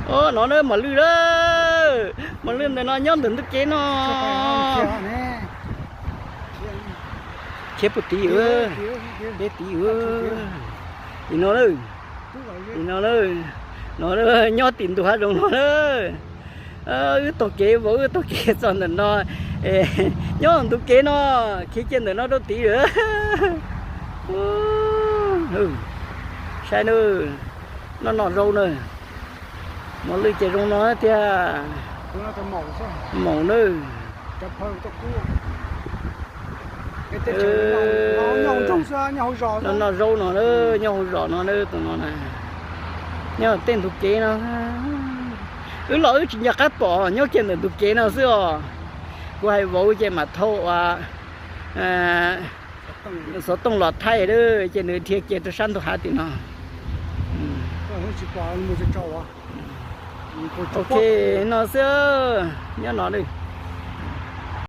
Ov, no na Mos Lwj lawm. Mos Lwj ntawm no nyob ntawm ntug kev no. Khiav puag tid, khiav tid. Tim no lawm. Tim no lawm. No nyob tim ntug hav zoov no lawm. Wb taug kev vauv, wb taug kev txog ntawm no. Nyob ntug kev no, khiav kiag ntawm no rau tid lawm. Saib na, noj noj zaub na. Mos Lwj ces zoo no thiab. Maum na. Noj zaub no, nyob hauv zos no na, tus no na. Nyob tej ntug kev no. Wb los wb tsis nco qab pom, nyob kiag ntawm ntug kev no xwb os. Kuv hais vauv ces mam thau xov tooj los thaij, ces nws dhia kiag rau sab ntug hav tim no. Ok, no xwb, nyob no.